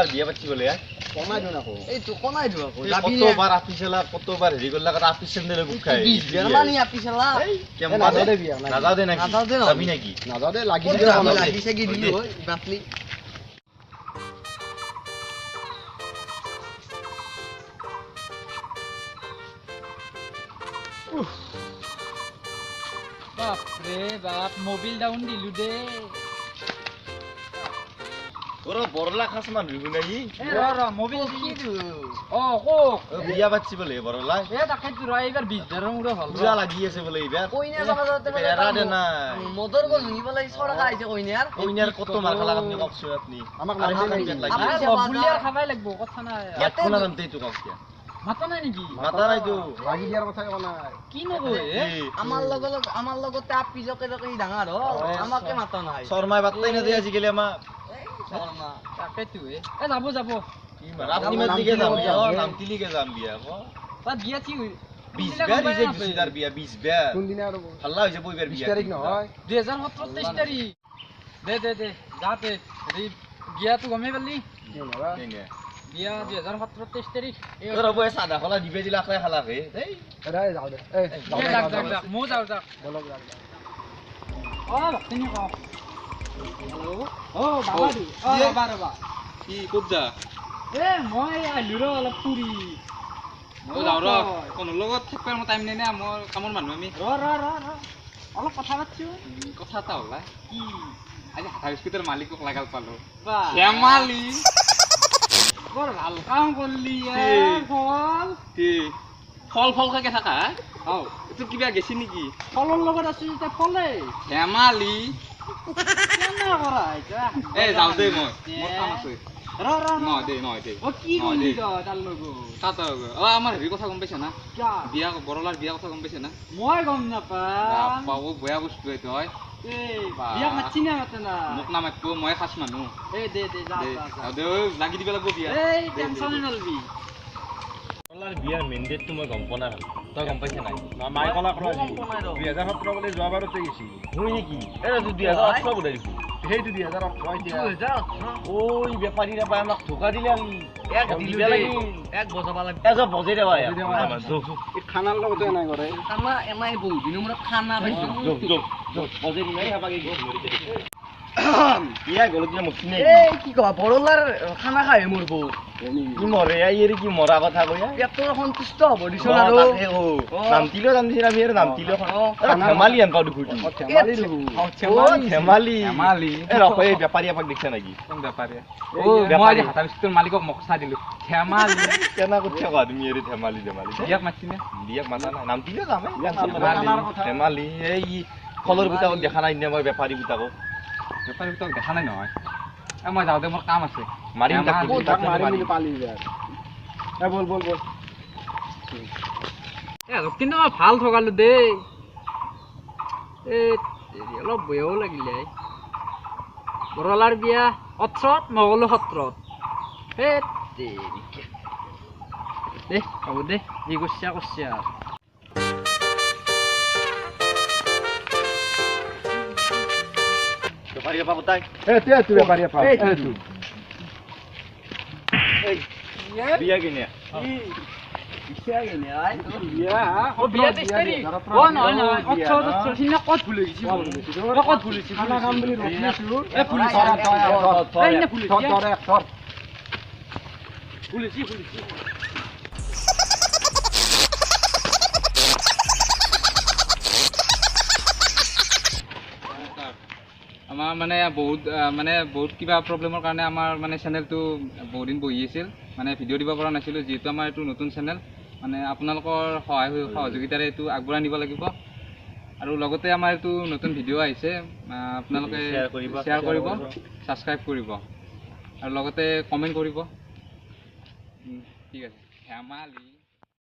বৰলাৰ বিয়া পাতিছি বোলে। কনাই দিওঁ আকৌ। এইটো কনাই দিওঁ আকৌ। যাবি কতবাৰ আপিচেলা কতবাৰ হেৰি কৰলা আপিচ চেন্দেলে বুক খাই। মানি আপিচেলা। নাযাওঁ দে বিয়া। নাযাওঁ দে নাকি? যাবি নাকি? নাযাওঁ দে, লাগি লাগি চাগি দিলো হয় বাতলি। বাপৰে বাপ, মোবিল ডাউন দিলো দে। ওৰা বৰলা খাস মানুহ নাকি? ৰ ৰ মোবিল দিলো। অ কক বিয়া পাতছি বোলে বৰলা। এ তাকেতো ৰ, এইবাৰ 20 হাজাৰৰ মূৰা ভাল পুৰা লাগি আছে বোলে এইবাৰ। কইনা যাবা যাওঁতে মানে এৰা দে নাই। মদৰ গল শুনি পেলাই চৰকা আহিছে কইনাৰ। কইনাৰ কত মাৰ খালাক আপুনি কওকচোন আপুনি। আমাক লাগি বুলিয়াৰ খাবাই লাগব, কথা নাই। ইয়াত কোনা নামতে এইটো কওক কিয়? মাতা নাই নেকি? মাতা নাইতো। লাগি দিয়াৰ কথা কোৱা নাই। কি নকয়? আমাৰ লগতে আপি জকে জকে সি ডাঙৰ হ'ল, আমাকে মাতা নাই। শৰ্মাই পাত্তাই নাযায় আজিকালি আমাক। শৰ্মা তাকেতো। এ যাব যাব। আপনি মাতিকে যাম বিয়া, নামতিলিকে যাম বিয়া। তাত বিয়া কি 20 বেৰ ৰিজেক্ট দিছে তাৰ বিয়া, 20 বেৰ। কোনদিনা আৰু হাল্লা হৈছে বইবাৰ বিয়া। 20 তাৰিখ নহয়, 2017 23 তাৰিখ। দে দে দে যাতে এই বিয়াটো গমেই পালি। বিয়া 2017 23 তাৰিখ। ৰ'ব, এই চাদা খলা দিবে দিলা খাই খালাক হে। এই যাওঁ দে। এই যাক যাক যাক, ময়ো যাওঁ যাক। বলক যাক। অ ভক্তিনী কওক। হেল্ল' অ বাবা দি। অ ৰবা ৰবা, কি ক'ত যা? এ মই আহিলো ৰ অলপ ফুৰি। মই যাওঁ ৰ, কোনো লগত থাকিব মোৰ টাইম নাই না, মোৰ কামৰ মানুহ আমি। ৰ ৰ ৰ ৰ অলপ কথা পাতছো। কথা এটা হ'লা কি? আজি হাতা বিস্কুটৰ মালিকক লাগাল পালো। ধেমালি বৰ ভাল কাম কৰলি। ফল কি ফল ফল খাই থাকা? অ এইটো কিবা গেছি নেকি? ফলৰ লগত আছো যেতিয়া ফলে। ধেমালি কেনে কৰা এতিয়া? এ যাওঁ দেই, মই মোৰ কাম আছে। ৰ ৰ নহয় দে, নহয় দে। অ কি কৰলি তই তাৰ লগত? তাত অ আমাৰ হেৰি কথা গম পাইছা না? বিয়া বৰলাৰ বিয়া কথা গম পাইছা না? মই গম নাপাম। বাবু বেয়া বস্তু এইটো হয়। বিয়া মাতছি না? মাতে না। মোক নামাতিব, মই খাচ মানুহ। এই দে দে যা যা দে, লাগি দিব লাগিব বিয়া। এই টেনচনে নলবি। বৰলাৰ বিয়াৰ মেণ্ডেটটো মই গম পোৱা নাই। তই গম পাইছা নাই? মাই কলা কৰা 2017 বোলে যোৱাবাৰতে গৈছি। হয় নেকি? এই 2018 বোলে দেখোন। সেইটো 2018 এতিয়া। ঐ বেপাৰীৰে পাই আমাক ধোকা দিলে। আমি এক দিলো এক বজাবা লাগব। এজন বজাই দেবা। এই খানাৰ লগতে নাই কৰে। খানা এনাই বহুত দিনৰ মূৰত খানা পাইছো। বজাই দিলে ইয়া গলত দিলে মৰছি নাই। এই কি কবা, বৰলাৰ খানা খাই মৰব। কি মৰে এই কি মৰা কথা কয়? পেটৰ সন্তুষ্ট হ'ব দিছোন আৰু। নামতিলেও যাম দিছিল আমি আৰু নামতিলেও ধেমালি আন পাওঁ দেখোন। ধেমালি ধেমালি। এই ৰখ, এই বেপাৰী এপাক দেখিছা নেকি? কোন বেপাৰী? অ মই আজি হাতা বিস্কুটৰ মালিকক মকচা দিলো। ধেমালি কেনা কৰিছা কোৱা তুমি? এৰি ধেমালি ধেমালি। বিয়াক মাতছি নে? বিয়াক মাতা নাই, নামতিলেও যাম। ধেমালি। এই ফলৰ গোটাকক দেখা নাই মই? বেপাৰী গোটাকক, বেপাৰী গোটাকক দেখা নাই নহয়। মই যাওঁ দে, মোৰ কাম আছে। মাৰিম পালি। বল বল বল। কিন্তু মই ভাল ঠগালো দেই। এই অলপ বেয়াও লাগিলে। বৰলাৰ বিয়া 18ত, মই গ'লো 17ত। সেই দে হ'ব দে, যি কৰছা কৰছা আৰু। বেপাৰী আপা কোথায়? এই বেপাৰী আপা। এইটো বিয়া কিনে বিয়া 23 তাৰিখ। অ নহয় নহয়, 18 18। সিদিনা ক'ত ভুল হৈ গৈছি? ক'ত ভুল হৈছে? খানা খাম বুলি ৰখি আছিলো। এ ভুল হৈছে, ভুল হৈছে, ভুল হৈছে। আমাৰ মানে বহুত মানে বহুত কিবা প্ৰব্লেমৰ কাৰণে আমাৰ মানে চেনেলটো বহুত দিন বহি আছিল, মানে ভিডিঅ' দিব পৰা নাছিলোঁ। যিহেতু আমাৰ এইটো নতুন চেনেল, মানে আপোনালোকৰ সহায় সহযোগিতাৰে এইটো আগবঢ়াই নিব লাগিব। আৰু লগতে আমাৰ এইটো নতুন ভিডিঅ' আহিছে, আপোনালোকে শ্বেয়াৰ কৰিব, ছাবস্ক্ৰাইব কৰিব আৰু লগতে কমেণ্ট কৰিব। ঠিক আছে, ধেমালি।